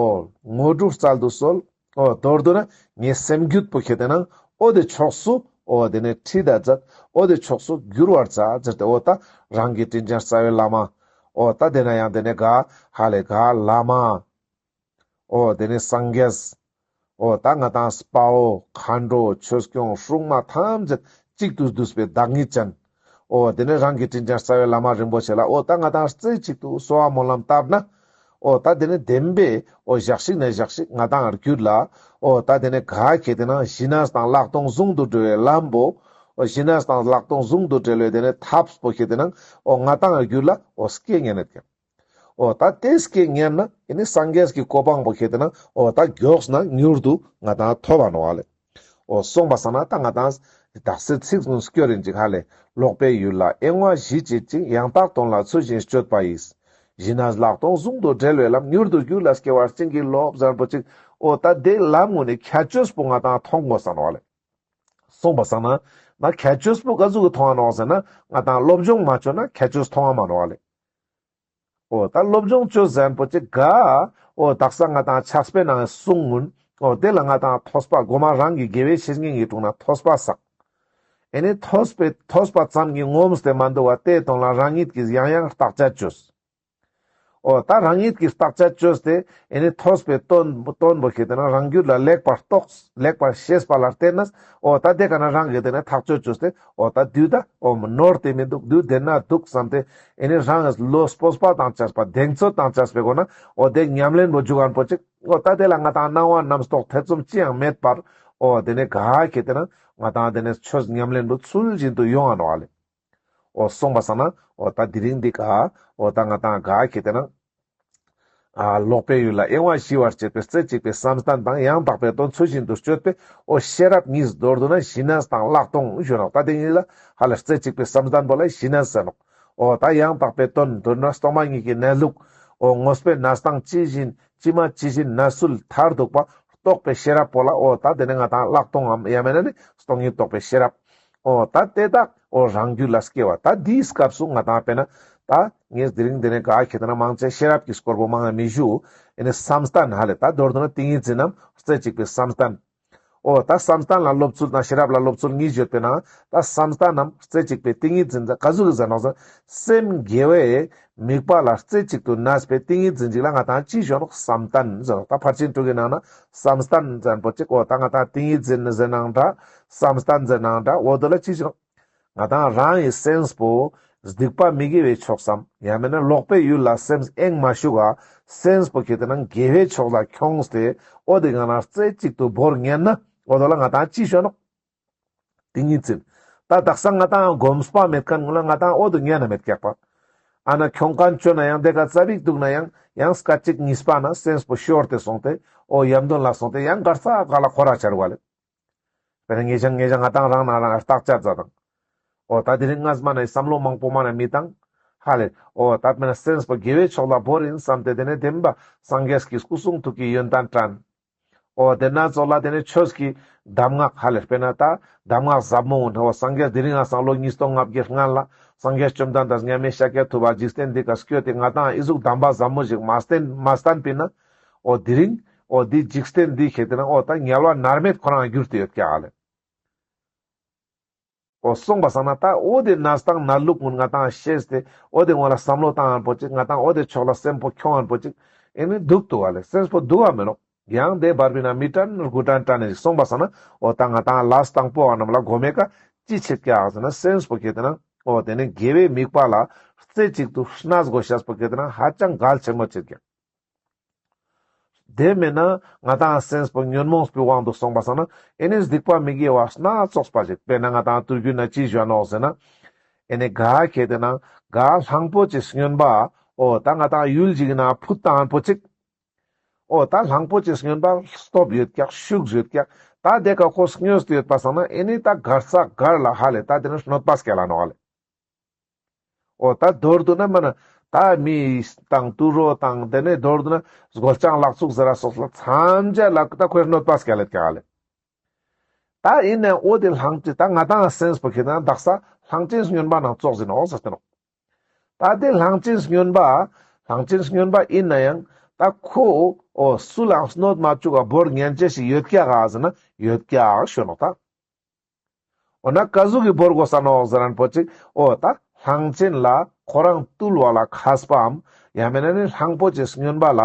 དངོས་གྲུབ་སྩལ་དུ་གསོལ། འོ་མདོར་བསྡུ་ན་ངའི་སེམས་རྒྱུད་པོ་ཁྱེད་དེ་ན་འོ་དེ་ཕྱོགས་སུ་འོ་དེ་ནས་ཁྲིད་ད་མཛད། འོ་དེ་ཕྱོགས་སུ་བསྒྱུར་བར་མཛད་ཟེར་ཏེ་འོ་ད་རང་གི་དྲིན་ཅན་རྩ་བའི་བླ་མ། འོ་ད་དེ་ན་ཡང་དེ་ནས་ག་ཧ་ལེ་ག་བླ་མ། འོ་དེ་ནས་སངས་རྒྱས། འོ་ད་ང་དང་དཔའ་བོ་མཁའ་འགྲོ་ཆོས་སྐྱོང་སྲུང་མ་ཐམས་ཅད་གཅིག་ཏུ་བསྡུས་པའི་བདག་ཉིད་ཅན། འོ་དེ་ནས་རང་གི་དྲིན་ཅན་རྩ་བའི་བླ་མ་རིན་པོ་ཆེ་ལ་འོ་ད་ང་དང་རྩེ་གཅིག་ཏུ་གསོལ་བ་སྨོན་ལམ་བཏབ་ན། འོ་ད་དེ་ནས་བདེན་པའི་འོ་ཞག་ཞིག་ན་ཞག་ཞིག་ང་དང་རྒྱུད་ལ་འོ་ད་དེ་ནས་ག་ཁྱེད་དེ་ན་ཞི་གནས་དང་ལྷག་མཐོང་ཟུང་དུ་འབྲེལ་བའི་ལམ་པོ་ འོ་ཞི་གནས་དང་ལྷག་མཐོང་ཟུང་དུ་འབྲེལ་བའི་དེ་ནས་ཐབས་པོ་ཁེ་ཏེ་ན་འོ་ང་ཏང་རྒྱུད་ལ་འོ་སྐྱེ་ཉན་ནད་ཀྱང་། འོ་ད་དེ་སྐྱེ་ཉན་ན་ཨེ་ནི་སངས་རྒྱས་ཀྱི་གོ་འཕང་པོ་ཁེ་ཏེ་ན་འོ་ད་མགྱོགས་ན་མྱུར་དུ་ང་ཏང་ཐོབ་པ་ནོག་ལེ། འོ་སོང་པ་སང་ན་ད་ང་ཏང་དག་ས་ཚིག་ཀུན་སྐྱོར་ཡིན་ཅིག་ཧ་ལེ། ལོག་པའི་ཡུལ་ལ་གཡེང་བ་ཞི་བྱེད་ཅིང་། ཡང་དག་དོན་ལ་ཚུལ་བཞིན་དཔྱོད་པ་ཡིས། ཞི་གནས་ལྷག་མཐོང་ཟུང་དུ་འབྲེལ་བའི་ལམ། མྱུར་དུ་རྒྱུད་ལ་སྐྱེ་བར་བྱིན་གྱིས་རློབས་ཟེར་པོ་ཅིག་འོ་ད་དེ་ལམ་ངོ་ནས་ཁྱད་ཆོས་པོ་ང་ཏང་མཐོང་དགོས་ས་ནོག་ལེ། སོང་པ་སང་ན་ང་ཁྱད་ཆོས་པོ་ག་ཟུག་གི་མཐོང་ང་ནོག་ཟེར་ན་ང་ཏང་སློབ་སྦྱོང་མ་བཅོས་ན་ཁྱད་ཆོས་མཐོང་ང་མ་ནོག་ལེ། འོ་ད་སློབ་སྦྱོང་བཅོས་ཟེར་པོ་ཅིག་ག་འོ་དག་ས་ང་ཏང་ཕྱག་དཔེ་ནང་གསུང་ངུན། འོ་དེ་ལ་ང་ཏང་ཐོས་པ་གོ་མ་རང་གི་དགེ་བའི་བཤེས་གཉེན་གྱི་དྲུང་ན་ཐོས་པ་བསགས། ཨེ་ནི་ཐོས་པའི་ཐོས་པ་ཙམ་གྱིས་ངོམས་ཏེ་མ་འདུག་པ་དེའི་དོན་ལ་རང་ཉིད་ཀྱིས་ཡང་ཡང་བརྟག་དཔྱད་བཅོས། འོ་ད་རང་ཉིད་ཀྱིས་བརྟག་དཔྱད་བཅོས་ཏེ་ཨེ་ནི་ཐོས་པའི་དོན་དོན་པོ་ཁེ་ཏེ་ན་རང་རྒྱུད་ལ་ལེགས་པར་རྟོགས་ལེགས་པར་ཤེས་པ་ལ་བརྟེན་ནས་འོ་ད་དེ་ཀ་ན་རང་གིས་དེ་ནས་ཐག་གཅོད་བཅོས་ཏེ་འོ་ད་དུས་ད་འོ་ནོར་ཏེ་མི་འདུག་དུས་བདེན་ན་འདུག་བསམ་སྟེ་ཨེ་ནི་རང་གི་བློ་སྤོབས་པ་དང་བཅས་པ་གདེང་ཚོད་དང་བཅས་པའི་སྒོ་ན་འོ་དེ་ཉམས་ལེན་པོ་འཇུག་མཁན་པོ་ཅིག་འོ་ད་དེ་ལ་ང་ཏང་སྣང་བ་རྣམ་རྟོག་ཐེ་ཚོམ་ཅི་ཡང་མེད་པར་འོ་དེ་ནས་ག་ཁེ་ཏེ་ན་ང་ཏང་དེ་ནས་ཆོས་ཉམས་ལེན་པོ་ཚུལ་བཞིན་དུ་ཡོང་ང་ནོག་ལེ། འོ་སོང་པ་སང་ན་འོ་ད་དེ་རིང་འདི་ཀ་འོ་ད་ང་ཏང་ག་ཁེ་ཏེ་ན་ཨ་ལོག་པའི་ཡུལ་ལ་གཡེང་བ་ཞི་བར་བྱེད་པའི་རྩེ་གཅིག་པའི་བསམ་གཏན་དང་ཡང་དག་པའི་དོན་ཚུལ་བཞིན་དུ་དཔྱོད་པའི་འོ་ཤེས་རབ་གཉིས། མདོར་བསྡུ་ན་ཞི་གནས་དང་ལྷག་མཐོང་ཞུ་ནོག་ད་དེ་གཉིས་ལ་ཧ་ལ་རྩེ་གཅིག་པའི་བསམ་གཏན་པོ་ལ་ཞི་གནས་ཟེར་ནོག་འོ་ད་ཡང་དག་པའི་དོན་མདོར་ན་སྟོང་པ་ཉིད་ཀྱི་གནས་ལུགས། འོ་དངོས་པོའི་གནས་སྟངས་ཇི་བཞིན་ཇི་མ་ཇི་བཞིན་གནས་ཚུལ་མཐར་ཐུག་པ་རྟོགས་པའི་ཤེས་རབ་པོ་ལ་འོ་ད་དེ་ནས་ང་ཏང་ལྷག་མཐོང་ངམ་ཡང་མེད་ན་ནི་སྟོང་ཉིད་རྟོགས་པའི་ཤེས་རབ། འོ་ད་དེ་དག་འོ་རང་རྒྱུད་ལ་སྐྱེ་བ་ད་དེའི་སྐབས་སུ་ང་ཏང་དཔེར་ན་ད་ངས་དེ་རིང་དེ་ནས་ག་ཁེ་ཏེ་ན་མང་ཆེ་ཤེས་རབ་ཀྱི་སྐོར་པོ་མང་ང་མི་ཞུ། ཨེ་ནི་བསམ་གཏན་ཧ་ལེ་ད་མདོར་བསྡུ་ན་ཏིང་ངེ་འཛིན་ནམ་རྩེ་གཅིག་པའི་བསམ་གཏན། འོ་ད་བསམ་གཏན་ལ་སློབ་ཚུལ་དང་ཤེས་རབ་ལ་སློབ་ཚུལ་གཉིས་ཡོད་པའི་ནང་ད་བསམ་གཏན་ནམ་རྩེ་གཅིག་པའི་ཏིང་ངེ་འཛིན་ད་ག་ཟུག་གི་ཟེར་ནོག་ཟེར་སེམས་དགེ་བའི་དམིགས་པ་ལ་རྩེ་གཅིག་ཏུ་གནས་པའི་ཏིང་ངེ་འཛིན་ཅིག་ལ་ང་ཏང་ཅི་ཞུ་ནོག་བསམ་གཏན་ཟེར་ནོག་ད་ཕར་ཕྱིན་དྲུག་གི་ནང་ན་བསམ་གཏན་ཟེར་པོ་ཅིག་འོ་ད་ང་ཏང་ཏིང་ངེ་འཛིན་ཟེར་ནའང་འདྲ་བསམ་གཏན་ཟེར་ནའང་འདྲ་འོ་དེ་ལ་ཅི་ཞུ་ནོག་ང་ཏང་རང་གི་སེམས་པོ་སྡིག་པ་མི་དགེ་བའི་ཕྱོགས་སམ་ཡང་མེད་ན་ལོག་པའི་ཡུལ་ལ་སེམས་གཡེང་མ་བཅུག་ག་སེམས་པོ་ཁེ་ཏེ་ན་དགེ་བའི་ཕྱོགས་ལ་ཁྱོངས་ཏེ་འོ་དེ་ག་ན་རྩེ་གཅིག་ཏུ་བོར་ཉན་ན་འོ་དེ་ལ་ང་ཏང་ཅི་ཞུ་ནོག་ཏིང་ངེ་འཛིན། ད་དག་ས་ང་ཏང་གོམས་པ་མེད་མཁན་ངུན་ལ་ང་ཏང་འོ་དེ་ཉན་ན་མེད་ཀྱག་པ། ཨ་ན་ཁྱོང་མཁན་བཅོ་ན་ཡང་དེ་ཀ་ཙ་པིག་འདུག་ན་ཡང་ཡང་སྐད་ཅིག་གཉིས་པ་ན་སེམས་པོ་ཤོར་ཏེ་སོང་སྟེ་འོ་ཡམ་དོན་ལ་སོང་སྟེ་ཡང་གར་ས་ག་ལ་འཁོར་ར་ཆ་རུག་ལེ། དཔེར་ན་ངེད་ཅག་ངེད་ཅག་ང་ཏང་རང་ན་རང་བརྟག་དཔྱད་མཛད་དང་། འོ་ད་དེ་རིང་སྔ་མ་ནས་བསམ་བློ་མང་པོ་མ་ན་མི་བཏང་། ཧ་ལེ། འོ་ད་དཔེར་ན་སེམས་པོ་དགེ་བའི་ཕྱོགས་ལ་བོར་ཡིན་བསམ་སྟེ་དེ་ནས་བདེན་པ་སངས་རྒྱས་ཀྱི་སྐུ་གསུང་ཐུགས་ཀྱི་ཡོན་ཏན་དྲན། འོ་དེ་ན་ཚོགས་ལ་དེ་ནས་ཆོས་ཀྱི་གདམས་ངག་ཧ་ལེ་དཔེར་ན་ད་གདམས་ངག་ཟབ་མོ་འོ་སངས་རྒྱས་དེ་རིང་ང་སང་ལོ་ཉིས་སྟོང་ལྔ་བརྒྱའི་སྔན་ལ་སངས་རྒྱས་བཅོམ་ལྡན་འདས་མཉམ་མེད་ཤཱཀྱ་ཐུབ་པ་འཇིག་རྟེན་འདི་ཀ་སྐྱོད་དེ་ང་ཏང་ཨི་ཟུག་གདམས་པ་ཟབ་མོ་ཞིག་མ་བསྟན་མ་བསྟན་པས་ན། འོ་དེ་རིང་འོ་དེ་འཇིག་རྟེན་འདི་ཁེ་ཏེ་ན་འོ་ད་དམྱལ་བ་མནར་མེད་ཁོ་རང་གྱུར་ཏེ་ཡོད་ཀྱག་ལེ། འོ་སོང་པ་སང་ན་ད་འོ་དེ་གནས་སྟངས་གནས་ལུགས་ཀུན་ང་ཏང་ཤེས་ཏེ་འོ་དེ་ངོ་ལ་བསམ་བློ་བཏང་ཡང་པོ་ཅིག་ང་ཏང་འོ་དེ་ཕྱོགས་ལ་སེམས་པོ་ཁྱོང་ཡང་པོ་ཅིག་ཨེ་ནི་འདུག་ཏུ་བ་ལེ་སེམས་པོ་འདུག་བ་མེད་ནོག་ཡང་དེ་བར་པའི་ན་མི་དྲན་དགུ་དྲན་དྲན་ནས་སོང་པ་སང་ན་འོ་ད་ང་ཏང་ལས་དང་པོ་བ་རྣམས་ལ་གོ་མེ་ཀ་ཅི་ཆེད་ཀྱག་ཟེར་ན་སེམས་པོ་ཁེ་ཏེ་ན་འོ་དེ་ནི་དགེ་བའི་དམིགས་པ་ལ་རྩེ་གཅིག་ཏུ་གནས་དགོས་ཤེས་པོ་ཁེ་ཏེ་ན་ཧ་ཅང་གལ་ཆེན་མོ་ཆེད་ཀྱག་དེ་མེད་ན་ང་ཏང་སེམས་པོ་ཉོན་མོངས་པའི་དབང་དུ་སོང་པ་སང་ན་ཨེ་ནི་སྡིག་པ་མི་དགེ་བ་སྣ་ཚོགས་པ་ཞིག་དཔེར་ན་ང་ཏང་དུས་རྒྱུན་ན་ཅི་ཞུ་ནོག་ཟེར་ན། ཨེ་ནི་ག་ཁེ་ཏེ་ན་ག་གླང་པོ་ཆེ་སྨྱོན་པ་འོ་ད་ང་ཏང་ཡུལ་ཅིག་ན་ཕུད་བཏང་པོ་ཅིག་འོ་ད་གླང་པོ་ཆེ་སྨྱོན་པ་སྟོབས་ཡོད་ཀྱག་ཤུགས་ཡོད་ཀྱག་ད་དེ་ཀ་ཁོ་སྨྱོས་ཏེ་ཡོད་པ་སང་ན་ཨེ་ནི་ད་གར་ས་གར་ལ་ཧ་ལེ་ད་དེ་ནི་གནོད་པ་སྐྱེལ་ལ་ནོག་ལེ། འོ་ད་མདོར་བསྡུ་ན་མ་ན་ད་མི་དང་དུད་འགྲོ་དང་དེ་ནས་མདོར་བསྡུ་ན་སྒོ་ལྕང་ལག་ཚུགས་ཟེར་ར་སོགས་ལ་མཚམས་ཆད་ལ་ད་ཁོས་གནོད་པ་སྐྱེལ་ལེད་ཀྱག་ལེ། ད་ཡིན་ནའང་འོ་དེ་གླང་ཆེན་ད་ང་ཏང་སེམས་པོ་ཁེ་ཏེ་ན་དག་ས་གླང་ཆེན་སྨྱོན་པ་ནང་ཙོགས་ཟེར་ནོག་ཟེར་ཏེ་ནོག་ད་དེ་གླང་ཆེན་སྨྱོན་པ་གླང་ཆེན་སྨྱོན་པ་ཡིན་ནའང་ད་ཁོ་འོ་སུ་ལའང་གནོད་མ་བཅུག་ག་བོར་ཉན་ཅེས་ཤིག་ཡོད་ཀྱག་ག་ཟེར་ན་ཡོད་ཀྱག་ཞུ་ནོག་ད། འོ་ན་ག་ཟུག་གི་བོར་དགོས་ས་ནོག་ཟེར་ན་པོ་ཅིག་འོ་ད་གླང་ཆེན་ལ་ཁོ་རང་བཏུལ་བ་ལ་མཁས་པའམ་ཡང་མེད་ན་ནི་གླང་པོ་ཆེ་སྨྱོན་པ་ལ་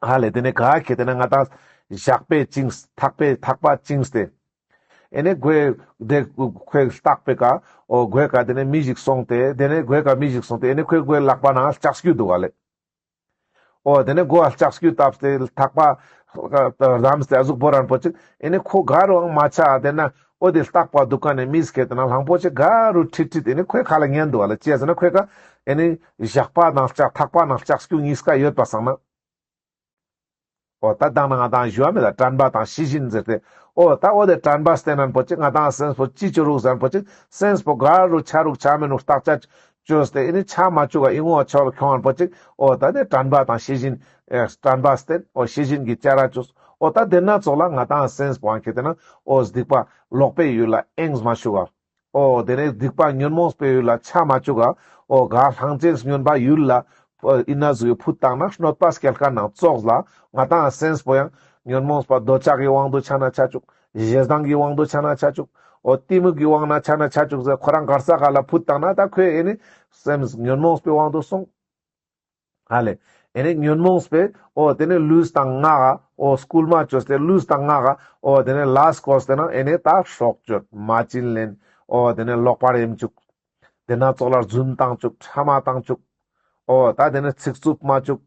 ཧ་ལེ་དེ་ནས་ག་ཁེ་ཏེ་ན་ང་ཏང་ཞགས་པས་བཅིངས་ཐག་པས་ཐག་པ་བཅིངས་ཏེ་ཨེ་ནས་གོས་དེ་ཁོའི་ལྟག་པའི་ཀ་འོ་གོས་ཀ་དེ་ནས་མི་ཞིག་སོང་སྟེ་དེ་ནས་གོས་ཀ་མི་ཞིག་སོང་སྟེ་ཨེ་ནས་ཁོའི་གོས་ལག་པ་ནང་ལྕགས་ཀྱུ་འདུག་ག་ལེ། འོ་དེ་ནས་མགོ་ལ་ལྕགས་ཀྱུ་བཏབ་སྟེ་ཐག་པ་བསྡམས་ཏེ་ཨ་ཟུག་བོར་རན་པོ་ཅིག་ཨེ་ནི་ཁོ་ག་རུའང་མ་ཆ་དེ་ན་ འོ་དེ་ལྟག་པ་འདུག་ག་ནས་མིས་ཁེ་ཏེ་ན་གླང་པོ་ཆེ་ག་རུ་ཁྲིད་ཁྲིད་དེ་ནི་ཁོའི་ཁ་ལ་ཉན་འདུག་བ་ལེ། ཅི་ཟེར་ན་ཁོའི་ཁ་ཨེ་ནི་ཞགས་པ་དང་ལྕགས། ཐག་པ་དང་ལྕགས་ཀྱུ་གཉིས་ཀ་ཡོད་པ་སང་ན། འོ་ད་དང་ན་ང་དང་ཞུ་བ་མེད་ད། དྲན་པ་དང་ཤེས་བཞིན་ཟེར་ཏེ། འོ་ད་འོ་དེ་དྲན་པ་བསྟེན་ན་པོ་ཅིག་ང་དང་སེམས་པོ་ཅི་ཅོ་རུག་ཟེར་ན་པོ་ཅིག་སེམས་པོ་ག་རུ་ཆ་རུག་ཆ་མེད་ནུག་བརྟག་དཔྱད་ཅོས་ཏེ་ཨེ་ནི་ཆ་མ་བཅུག་ག་ཨི་ངོ་ཆོ་ལ་ཁྱོང་ན་པོ་ཅིག་འོ་ད་ནི་དྲན་པ་དང་ཤེས་བཞིན་ཨེ་དྲན་པ་བསྟེན། འོ་ཤེས་བཞིན་གྱི་བྱ་ར་ཅོས། འོ་ད་དེ་ན་ཙོགས་ལ་ང་དང་སེམས་པོ་ཁེ་ཏེ་ན་འོ་སྡིག་པ་ལོག་པའི་ཡུལ་ལ་གཡེང་མ་བཅུག་ག་འོ་དེ་ནས་སྡིག་པ་ཉོན་མོངས་པའི་ཡུལ་ལ་ཆ་མ་བཅུག་ག་འོ་ག་གླང་ཆེན་སྨྱོན་པ་ཡུལ་ལ་འོ་ཨི་ན་ཟུག་ཕུད་བཏང་ན་གནོད་པ་སྐྱེལ་མཁན་ནང་ཙོགས་ལ་ང་དང་སེམས་པོ་ཡང་ཉོན་མོངས་པ་འདོད་ཆགས་ཀྱི་དབང་དུ་ཆ་ན་ཆ་བཅུག་ཞེ་སྡང་གི་དབང་དུ་ཆ་ན་ཆ་བཅུག་འོ་གཏི་མུག་གི་དབང་ན་ཆ་ན་ཆ་བཅུག་ཟེར་ཁོ་རང་གར་ས་ག་ལ་ཕུད་བཏང་ན་ད་ཁོས་ཨེ་ནི་སེམས་ཉོན་མོངས་པའི་དབང་དུ་སོང་། ཧ་ལེ། ཨེ་ནི་ཉོན་མོངས་པའི་འོ་དེ་ནི་ལུས་དང་ངག་ག་འོ་སྐུལ་མ་བཅོས་ཏེ་ལུས་དང་ངག་ག་འོ་དེ་ནི་ལས་བཀོལ་ཏེ་ན་ཨེ་ནི་ད་སྲོག་གཅོད་མ་བྱིན་ལེན། འོ་དེ་ནི་ལོག་པར་ཡེམ་བཅུག་དེ་ན་ཙོགས་ལ་རྫུན་བཏང་བཅུག་ཕྲ་མ་བཏང་བཅུག་འོ་ད་དེ་ནི་ཚིག་རྩུབ་མ་བཅུག་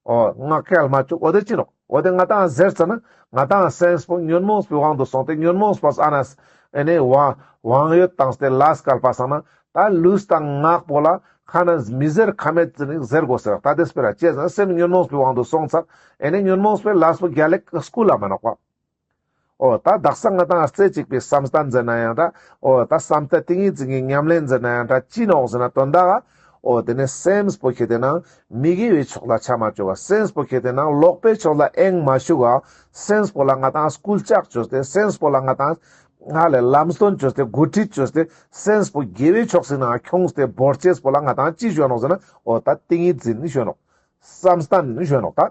འོ་ངག་འཁྱལ་མ་བཅུག་འོ་དེ་ཅི་ནོག་འོ་དེ་ང་དང་ཟེར་ཙ་ན་ང་དང་སེམས་པོ་ཉོན་མོངས་པའི་དབང་དུ་སོང་སྟེ་ཉོན་མོངས་པ་ཨ་ན་ཨེ་ནི་དབང་དབང་ཡོད་བཏང་སྟེ་ལས་བཀལ་པ་སང་ན་ད་ལུས་དང་ངག་པོ་ལ་ཁ་ན་མི་ཟེར་ཁ་མེད་ཟེར་དགོས་ཟེར། ད་དེ་སྤེ་ར་ཅི་ཟེར་ན་སེམས་ཉོན་མོངས་པའི་དབང་དུ་སོང་ཙ་ཨེ་ནི་ཉོན་མོངས་པའི་ལས་པོ་རྒྱལ་ལེགས་སྐུལ་ལ་མ་ནོག་པ། འོ་ད་དག་ས་ང་དང་རྩེ་གཅིག་པའི་བསམ་གཏན་ཟེར་ན་ཡང་འདྲ། འོ་ད་བསམ་གཏན་ཏིང་ངེ་འཛིན་གྱི་ཉམས་ལེན་ཟེར་ན་ཡང་འདྲ་ཅི་ནོག་ཟེར་ན་དོན་དག་ག་འོ་དེ་ནས་སེམས་པོ་ཁེ་ཏེ་ན་མི་དགེ་བའི་ཕྱོགས་ལ་ཆ་མ་བཅུག་ག་སེམས་པོ་ཁེ་ཏེ་ན་ལོག་པའི་ཕྱོགས་ལ་གཡེང་མ་བཅུག་ག་སེམས་པོ་ལ་ང་དང་སྐུལ་ལྕག་བཅོས་ཏེ་སེམས་པོ་ལ་ང་དང་ཧ་ལས་ལམ་སྟོན་བཅོས་ཏེ་འགོ་ཁྲིད་བཅོས་ཏེ་སེམས་པོ་དགེ་བའི་ཕྱོགས་སི་ནང་ཁྱོངས་ཏེ་བོར་ཅེས་པོ་ལ་ང་དང་ཅི་ཞུ་ནོག་ཟེར་ན་འོ་ད་ཏིང་ངེ་འཛིན་ཞུ་ནོག་བསམ་གཏན་ཞུ་ནོག་ད།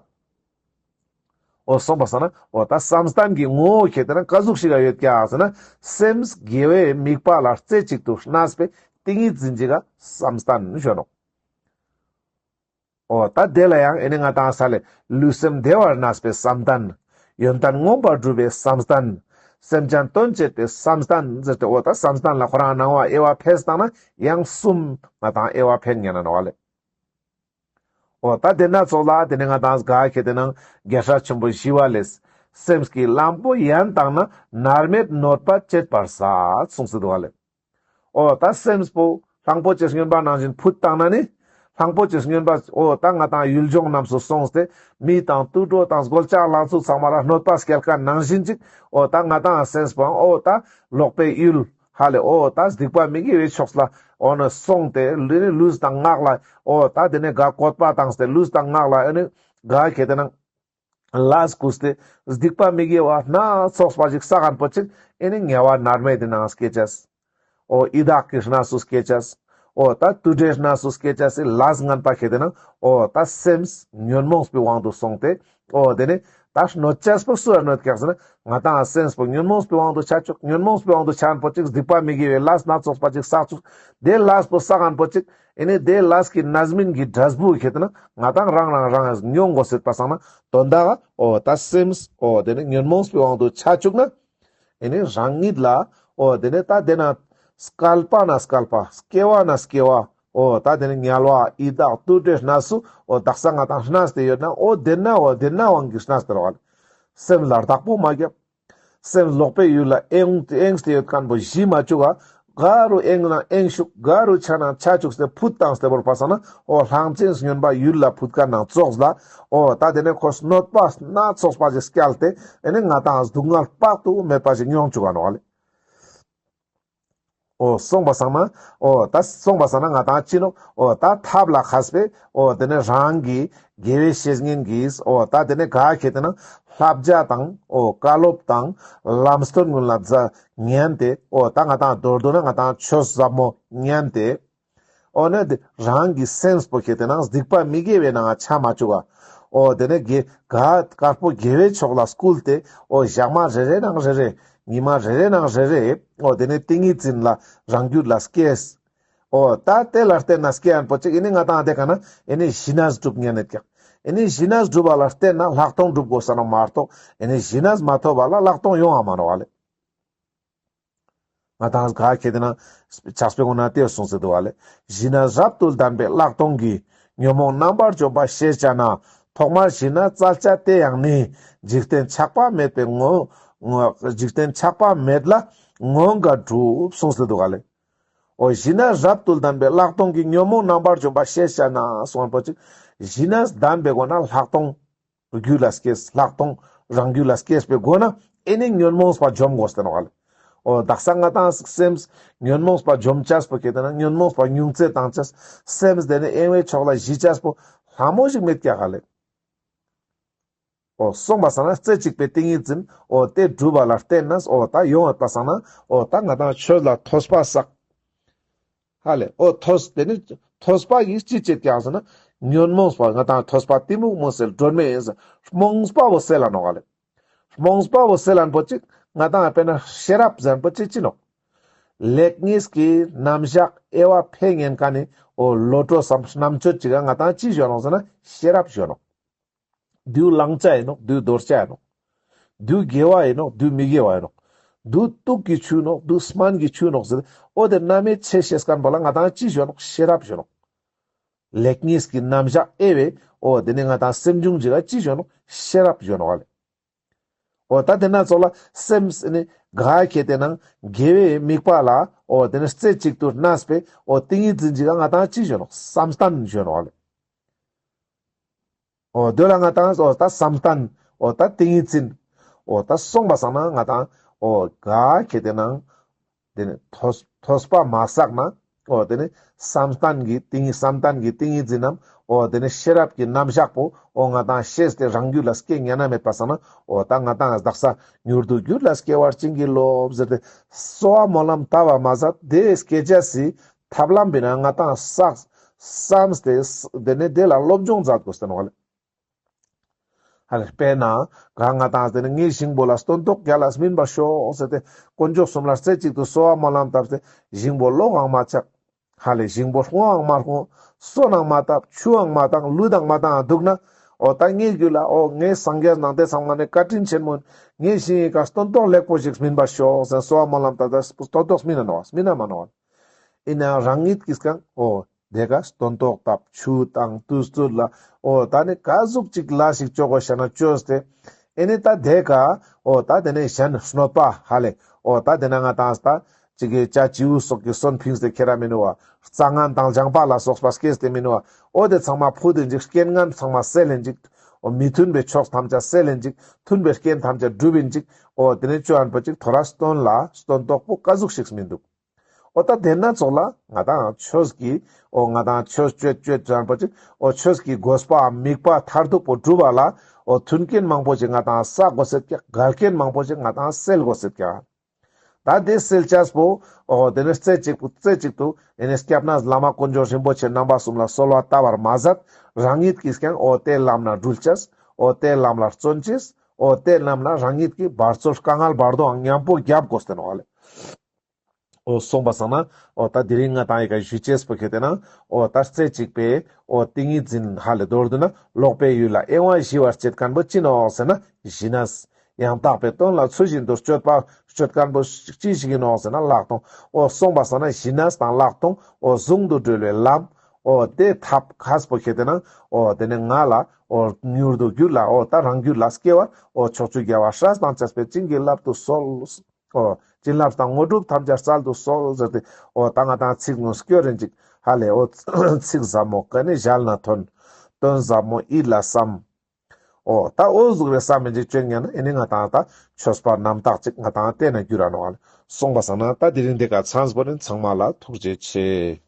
འོ་སོང་པ་སང་ན་འོ་ད་བསམ་གཏན་གྱི་ངོ་བོ་ཁེ་ཏེ་ན་ཀ་ཟུག་ཞིག་ག་ཡོད་ཀྱག་ཟེར་ན་སེམས་དགེ་བའི་དམིགས་པ་ལ་རྩེ་གཅིག་ཏུ་གནས་པའི་ཏིང་ངེ་འཛིན་ཅིག་ག་བསམ་གཏན་ཞུ་ནོག་འོ་ད་དེ་ལ་ཡང་ཨེ་ནི་ང་དང་ས་ལེ་ལུས་སེམས་བདེ་བར་གནས་པའི་བསམ་གཏན། ཡོན་ཏན་མངོན་པར་སྒྲུབ་པའི་བསམ་གཏན། སེམས་ཅན་དོན་བྱེད་པའི་བསམ་གཏན་ཟེར་ཏེ་འོ་ད་བསམ་གཏན་ལ་ཁོ་རང་ནང་བ་དབྱེ་བ་ཕེས་བཏང་ན་ཡང་གསུམ་ང་དང་དབྱེ་བ་ཕེན་ཉན་ན་ནོག་ལེ། འོ་ད་དེ་ན་ཙོགས་ལ་དེ་ནི་ང་དང་ག་ཁེ་ཏེ་ན་རྒྱལ་སྲས་ཆེན་པོ་ཞི་བ་ལྷས། སེམས་ཀྱི་གླང་པོ་ཡན་དག་ན། མནར་མེད་གནོད་པ་བྱེད་པར་ཟད། གསུངས་སེ་འདུག་བ་ལེ། འོ་ད་སེམས་པོ་གླང་པོ་ཆེ་སྨྱོན་པ་ནང་བཞིན་ཕུད་བཏང་ན་ནི། གླང་པོ་ཆེ་སྨྱོན་པ་འོ་ད་ང་དང་ཡུལ་ལྗོངས་རྣམས་སུ་སོང་སྟེ་མི་དང་དུད་འགྲོ་དང་སྒོ་ལྕགས་ལང་ཚོ་ཚང་མ་ལ་གནོད་པ་སྐྱེལ་མཁན་ནང་བཞིན་ཅིག་འོ་ད་ང་དང་སེམས་པོ་འོ་ད་ལོག་པའི་ཡུལ་ཧ་ལས་འོ་ད་སྡིག་པ་མི་དགེ་བའི་ཕྱོགས་ལ་འོ་ན་སོང་སྟེ་ལུས་དང་ངག་ལ་འོ་ད་དེ་ནས་ག་བཀོད་པ་བཏང་སྟེ་ལུས་དང་ངག་ལ་ཨེ་ནི་ག་ཁེ་ཏེ་ན་ལས་བསྐུལ་ཏེ་སྡིག་པ་མི་དགེ་བ་སྣ་ཚོགས་པ་ཞིག་བསགས་མཁན་པོ་ཅིག་ཨེ་ནི་དམྱལ་བ་མནར་མེད་དེ་ནང་སྐྱེ་ཅེས། འོ་ཡི་དྭགས་ཀྱི་གནས་སུ་སྐྱེ་ཅེས། འོ་ད་དུད་འགྲོའི་གནས་སུ་སྐྱེ་ཅེས་སི་ལས་ངན་པ་ཁེ་ཏེ་ན་འོ་ད་སེམས་ཉོན་མོངས་པའི་དབང་དུ་སོང་སྟེ་འོ་དེ་ནི་ད་གནོད་ཅེས་པོ་སུ་ལ་གནོད་ཀྱག་ཟེར་ན་ང་དང་སེམས་པོ་ཉོན་མོངས་པའི་དབང་དུ་ཆ་བཅུག་ཉོན་མོངས་པའི་དབང་དུ་ཆ་མཁན་པོ་ཅིག་སྡིག་པ་མི་དགེ་བའི་ལས་སྣ་ཚོགས་པ་ཅིག་བསགས་བཅུག་དེ་ལས་པོ་བསགས་མཁན་པོ་ཅིག་ཨེ་ནི་དེ་ལས་ཀྱི་རྣམ་སྨིན་གྱི་འབྲས་བུ་ཁེ་ཏེ་ན་ང་དང་རང་རང་རང་མྱོང་དགོས་སྲིད་པ་སང་ན་དོན་དག་འོ་ད་སེམས་འོ་དེ་ནི་ཉོན་མོངས་པའི་དབང་དུ་ཆ་བཅུག་ན་ཨེ་ནི་རང་ཉིད་ལ་འོ་དེ་ནི་ད་དེ་ན་བསྐལ་པ་ན་བསྐལ་པ་སྐྱེ་བ་ན་སྐྱེ་བ་འོ་ད་དེ་ནི་དམྱལ་བ་ཡི་དྭགས་དུད་འགྲོའི་གནས་སུ་འོ་དག་ས་ང་དང་གནས་ཏེ་ཡོད་ན་འོ་དེ་ན་འོ་དེ་ན་དབང་གིས་གནས་ཏེ་རོགས་ལེ། སེམས་ལ་བདག་པོ་མ་བརྒྱབ། སེམས་ལོག་པའི་ཡུལ་ལ་གཡེང་གཡེང་སྟེ་ཡོད་མཁན་པོ་ཞི་མ་བཅུག་ག་ག་རུ་གཡེང་ན་གཡེང་བཅུག་ག་རུ་ཆ་ན་ཆ་བཅུག་སྟེ་ཕུད་བཏང་སྟེ་བོར་པ་སང་ན་འོ་གླང་ཆེན་སྨྱོན་པ་ཡུལ་ལ་ཕུད་མཁན་ནང་ཙོགས་ལ་འོ་ད་དེ་ནས་ཁོ་གནོད་པ་སྣ་ཚོགས་པ་ཞིག་བསྐྱལ་ཏེ་ཨེ་ནི་ང་དང་སྡུག་བསྔལ་དཔག་ཏུ་མེད་པ་ཞིག་མྱོང་བཅུག་ག་ནོག་ལེ། འོ་སོང་པ་སང་ན་འོ་ད་སོང་པ་སང་ན་ང་དང་ཅི་ནོག་འོ་ད་ཐབས་ལ་མཁས་པའི་འོ་དེ་ནས་རང་གི་དགེ་བའི་བཤེས་གཉེན་གྱིས་འོ་ད་དེ་ནས་ག་ཁེ་ཏེ་ན་བསླབ་བྱ་དང་འོ་བཀའ་སློབ་དང་ལམ་སྟོན་ཀུན་ལ་ཉན་ཏེ་འོ་ད་ང་དང་མདོར་བསྡུ་ན་ང་དང་ཆོས་ཟབ་མོ་ཉན་ཏེ་འོ་ནི་དེ་རང་གི་སེམས་པོ་ཁེ་ཏེ་ན་སྡིག་པ་མི་དགེ་བའི་ནང་ཆ་མ་བཅུག་ག་འོ་དེ་ནས་དགེ་ག་དཀར་པོ་དགེ་བའི་ཕྱོགས་ལ་བསྐུལ་ཏེ་འོ་ཞག་མ་རེ་རེ་ནང་རེ་རེ་ཉི་མ་རེ་རེ་ནང་རེ་རེ་འོ་དེ་ནས་ཏིང་ངེ་འཛིན་ལ་རང་རྒྱུད་ལ་སྐྱེས། འོ་ད་དེ་ལ་བརྟེན་ན་སྐྱེ་ཡན་པོ་ཅིག་ཨེ་ནི་ང་དང་དེ་ག་ན་ཨེ་ནི་ཞི་གནས་སྒྲུབ་ཉན་ནེད་ཀྱག་ཨེ་ནི་ཞི་གནས་སྒྲུབ་པ་ལ་བརྟེན་ན་ལྷག་མཐོང་སྒྲུབ་དགོས་ས་ནོག་མ་གཏོགས་ཨེ་ནི་ཞི་གནས་མ་ཐོབ་པ་ལ་ལྷག་མཐོང་ཡོང་བ་མ་ནོག་ལེ། ང་དང་ག་ཁེ་ཏེ་ན་ཕྱག་དཔེ་ཀུན་ན་དེ་གསུངས་སེ་འདུག་པ་ལེ། ཞི་གནས་རབ་ཏུ་ལྡན་པའི་ལྷག་མཐོང་གིས། ཉོན་མོངས་རྣམ་པར་འཇོམས་པ་ཤེས་བྱ་ན། ཐོག་མར་ཞི་གནས་བཙལ་བྱ་དེ་ཡང་ནི། འཇིག་རྟེན་ཆགས་པ་མེད་པའི་ངོ་། འཇིག་རྟེན་ཆགས་པ་མེད་ལ་ ངོ་འགའ་འགྲུབ་གསུངས་ཏེ་འདུག་ག་ལེ། འོ་ཞི་གནས་རབ་ཏུ་ལྡན་པའི་ཀླག་སྟོང་གི་ཉོན་མོངས་རྣམ་པར་འཇོམས་པ་ཤེས་བྱ་ན་གསུངས་པ་ཅིག། ཞི་གནས་ལྡན་པའི་སྒོ་ནས་ཀླག་སྟོང་རྒྱུད་ལ་སྐྱེས། ཀླག་སྟོང་རང་རྒྱུད་ལ་སྐྱེས་པའི་སྒོ་ནས་ཨེ་ནི་ཉོན་མོངས་པ་འཇོམས་དགོས་ཏེ་ནོག་ལེ། འོ་དག་ས་ང་ཏང་སེམས་ཉོན་མོངས་པ་འཇོམས་ཅེས་པོ་ཁེ་ཏེ་ན་ཉོན་མོངས་པ་ཉུང་ཙེ་བཏང་ཅེས། སེམས་དེ་ནི་གཡེང་བའི་ཕྱོགས་ལ་ཞི་ཅེས་པོ་ལྷ་མོ་ཞིག་མེད་ཀྱག་ག་ལེ། འོ་སོང་པ་སང་ན་རྩེ་གཅིག་པའི་ཏིང་ངེ་འཛིན་འོ་དེ་གྲུབ་པ་ལ་བརྟེན་ནས་འོ་ད་ཡོང་བ་པ་སང་ན་འོ་ད་ང་ཏང་ཆོས་ལ་ཐོས་པ་བསགས། ཧ་ལེ། འོ་ཐོས་དེ་ནི་ཐོས་པ་ཡིས་ཅི་བྱེད་ཀྱག་ཟེར་ན་ཉོན་མོངས་པ་ང་ཏང་ཐོས་པ་གཏི་མུག་མུན་སེལ་སྒྲོན་མེ་ཡིན་ཟེར། རྨོངས་པ་བོ་སེལ་ལ་ནོག་ག་ལེ། རྨོངས་པ་བོ་སེལ་ལན་པོ་ཅིག་ང་ཏང་དཔེར་ན་ཤེས་རབ་ཟེར་ན་པོ་ཅིག་ཅི་ནོག། ལེགས་ཉེས་ཀྱི་རྣམ་གཞག་དབྱེ་བ་ཕེ་ཉན་ཁན་ནི་འོ་བློ་གྲོས་སམ་རྣམ་དཔྱོད་ཅིག་ག་ང་ཏང་ཅི་ཞུ་ནོག་ཟེར་ན་ཤེས་རབ་ཞུ་ནོག། དུས་བླང་བྱ་ཡིན་ནོག། དུས་དོར་བྱ་ཡིན་ནོག། དུས་དགེ་བ་ཡིན་ནོག། དུས་མི་དགེ་བ་ཡིན་ནོག། དུས་དུག་གི་ཆུ་ནོག། དུས་སྨན་གྱི་ཆུ་ནོག་ཟེར། འོ་དེ་རྣམ་དབྱེ་ཕྱེ་ཤེས་ཁན་པོ་ལ་ང་ཏང་ཅི་ཞུ་ནོག། ཤེས་རབ་ཞུ་ནོག། ལེགས་ཉེས་ཀྱི་རྣམ་གཞག་དབྱེ་བའི་འོ་དེ་ནི་ང་ཏང་སེམས་བྱུང་ཅིག་ག་ཅི་ཞུ་ནོག། ཤེས་རབ་ཞུ་ནོག་ག་ལེ། འོ་ད་དེ་ན་ཙོགས་ལ་སེམས་ནི་ག་ཁེ་ཏེ་ན་དགེ་བའི་དམིགས་པ་ལ་འོ་དེ་ནི་རྩེ་གཅིག་ཏུ་གནས་པའི་འོ་ཏིང་ངེ་འཛིན་ཅིག་ག་ང་ཏང་ཅི་ཞུ་ནོག། བསམ་གཏན་ཞུ་ནོག་ག་ལེ། འོ་དེ་ལ་ང་ཏང་འོ་ད་བསམ་གཏན་འོ་ད་ཏིང་ངེ་འཛིན་འོ་ད་སོང་པ་སང་ན་ང་ཏང་འོ་ག་ཁེ་ཏེ་ན་དེ་ནི་ཐོས་ཐོས་པ་མ་བསགས་ན་འོ་དེ་ནི་བསམ་གཏན་གྱི་ཏིང་བསམ་གཏན་གྱི་ཏིང་ངེ་འཛིན་ནམ་འོ་དེ་ནི་ཤེས་རབ་ཀྱི་རྣམ་གཞག་པོ་འོ་ང་ཏང་ཤེས་ཏེ་རང་རྒྱུད་ལ་སྐྱེ་ཉན་ན་མེད་པ་སང་ན་འོ་ད་ང་ཏང་དག་ས་མྱུར་དུ་རྒྱུད་ལ་སྐྱེ་བར་བྱིན་གྱིས་རློབས་ཟེར་ཏེ་གསོལ་བ་སྨོན་ལམ་བཏབ་པ་མ་ཟད་དེ་སྐྱེ་ཅེས་སི་ཐབས་ལམ་པོའི་ནང་ང་ཏང་བསམ་སྟེ་དེ་ནི་དེ་ལ་སློབ་སྦྱོང་མཛད་དགོས་ཏེ་ནོག་ལེ། ཧ་ལེ། དཔེར་ན་ག་ང་ཏང་དེ་ནི་ངའི་ཞིང་པོ་ལ་སྟོན་ཐོག་རྒྱལ་ལ་སྨིན་པར་ཤོག་ཟེར་ཏེ་དཀོན་མཆོག་གསུམ་ལ་རྩེ་གཅིག་ཏུ་གསོལ་བ་སྨོན་ལམ་བཏབ་སྟེ་ཞིང་པོ་ལོག་འང་མ་ཆག། ཧ་ལེ་ཞིང་པོ་སྔོ་འང་མ་སྔོ། སོན་འང་མ་བཏབ། ཆུ་འང་མ་བཏང་། ལུད་འང་མ་བཏང་འདུག་ན། འོ་ད་ངའི་རྒྱུད་ལ་འོ་ངའི་སངས་རྒྱས་ནང་དེ་ཚང་མ་ནི་བཀའ་དྲིན་ཆེན་མོ། ངའི་ཞིང་ངི་ཀ་སྟོན་ཐོག་ལེགས་པོ་ཞིག་སྨིན་པར་ཤོག་ཟེར་གསོལ་བ་སྨོན་ལམ་བཏབ་ད་སྟོན་ཐོག་སྨིན་ན་ནོག་སྨིན་ན་མ་ནོག། ཡིན་ནའང་རང་ཉིད་ཀྱིས་ཀྱང་འོ་དེ་ཀ་སྟོན་ཐོག་བཏབ། ཆུ་བཏང་། དུས་ཚོད་ལ་འོ་ད་ནི་ག་ཟུག་ཅིག་ལ་ཞིག་ཅོ་དགོས་ཤ་ན་ཅོས་ཏེ། ཨེ་ནི་ད་དེ་ཀ་འོ་ད་དེ་ནི་གཞན་གནོད་པ་ཧ་ལེ་འོ་ད་དེ་ན་ང་ཏང་ད་ཅིག་གི་བྱ་བྱིའུ་སོགས་ཀྱི་སོན་ཕིངས་ཏེ་ཁྱེར་ར་མི་ནུག་པ། རྩྭ་ངན་དང་ལྗང་པ་ལ་སོགས་པ་སྐྱེས་ཏེ་མི་ནུག་པ། འོ་དེ་ཚང་མ་ཕུད་དེ་འཇིག། རྐྱེན་ངན་ཚང་མ་སེལ་ལེན་འཇིག། འོ་མི་མཐུན་པའི་ཕྱོགས་ཐམས་ཅད་སེལ་ལེན་འཇིག། མཐུན་པའི་རྐྱེན་ཐམས་ཅད་སྒྲུབ་ཡིན་འཇིག། འོ་དེ་ནི་ཅོ་ཨན་པོ་ཅིག་ཐོ་ར་སྟོན་ལ་སྟོན་ཐོག་པོ་ཀ་ཟུག་ཞིག་སྨིན་འདུག། འོ་ད་དེ་ན་ཙོགས་ལ་ང་ཏང་ཆོས་ཀྱི་འོ་ང་ཏང་ཆོས་ཅོ་ཅོ་ཅོ་ཨན་པོ་ཅིག་འོ་ཆོས་ཀྱི་དགོས་པའམ་དམིགས་པ་མཐར་ཐུག་པོ་སྒྲུབ་པ་ལ་འོ་མཐུན་རྐྱེན་མང་པོ་ཅིག་ང་ཏང་བསགས་དགོས་སེད་ཀྱག། འགལ་རྐྱེན་མང་པོ་ཅིག་ང་ཏང་སེལ་དགོས་སེད་ཀྱག། ད་དེ་སེལ་ཅེས་པོ་འོ་དེ་ནི་རྩེ་གཅིག་པུ་རྩེ་གཅིག་ཏུ་ཨེ་ནི་སྐྱབས་གནས་བླ་མ་དཀོན་མཆོག་རིན་པོ་ཆེ་རྣམ་པ་གསུམ་ལ་གསོལ་བ་བཏབ་པར་མ་ཟད་རང་ཉིད་ཀྱིས་ཀྱང་འོ་དེ་ལམ་ན་འགྲུལ་ཅེས། འོ་དེ་ལམ་ལ་བརྩོན་ཅེས། འོ་དེ་ལམ་ལ་རང་ཉིད་ཀྱི་འབད་རྩོལ་དཀའ་ངལ་བར་དོའང་མཉམ་པོ་རྒྱབ་དགོས་ཏེ་ནོག་ལེ། འོ་སོང་པ་སང་ན་འོ་ད་དེ་རིང་ང་ཏང་ཡི་ག་ཞུ་ཅེས་པོ་ཁེ་ཏེ་ན་འོ་ད་རྩེ་གཅིག་པའི་འོ་ཏིང་ངེ་འཛིན་ཧ་ལེ་མདོར་བསྡུ་ན་ལོག་པའི་ཡུལ་ལ་གཡེང་བ་ཞི་བར་བྱེད་ཁན་པོ་ཅི་ནོག་ཟེར་ན་ཞི་གནས། ཡང་དག་པའི་དོན་ལ་ཚུལ་བཞིན་དུ་སྤྱོད་པ་སྤྱོད་ཁན་པོ་ཅི་ཞིག་ཡིན་ནོག་ཟེར་ན་ལྷག་མཐོང་། འོ་སོང་པ་སང་ན་ཞི་གནས་དང་ལྷག་མཐོང་འོ་ཟུང་དུ་འབྲེལ་བའི་ལམ། འོ་དེ་ཐབས་མཁས་པོ་ཁེ་ཏེ་ན་འོ་དེ་ནི་ང་ལ་འོ་མྱུར་དུ་རྒྱུད་ལ་འོ་ད་རང་རྒྱུད་ལ་སྐྱེ་བར་འོ་ཕྱོགས་བཅུའི་རྒྱལ་བ་སྲས་དང་བཅས་པའི་བྱིན་གྱིས་བརླབ་ཏུ་གསོལ། འོ་བྱིན་རླབས་དང་དངོས་གྲུབ་ཐམས་ཅད་སྩལ་དུ་གསོལ་ཟེར་ཏེ་འོ་ད་ང་ཏང་ཚིག་ནོ་སྐྱོར་རེ་འཇིག་ཧ་ལེ། འོ་ཚིག་ཟབ་མོ་ཀ་ནི་ཞལ་ན་ཐོན། དོན་ཟབ་མོ་ཡིད་ལ་བསམ། འོ་ད་འོ་ཟུག་རེ་བསམ་མི་འཇིག་ཅོ་ཉན་ན་ཨེ་ནི་ང་ཏང་ད་ཆོས་པ་རྣམ་དག་ཅིག་ང་ཏང་བསྟེན་ན་འགྱུར་ར་ནོག་ལེ། སོང་པ་སང་ན་ད་དེ་རིང་འདི་ཀ་ཚང་པོ་ཨིན། ཚང་མ་ལ་ཐུགས་རྗེ་ཆེ།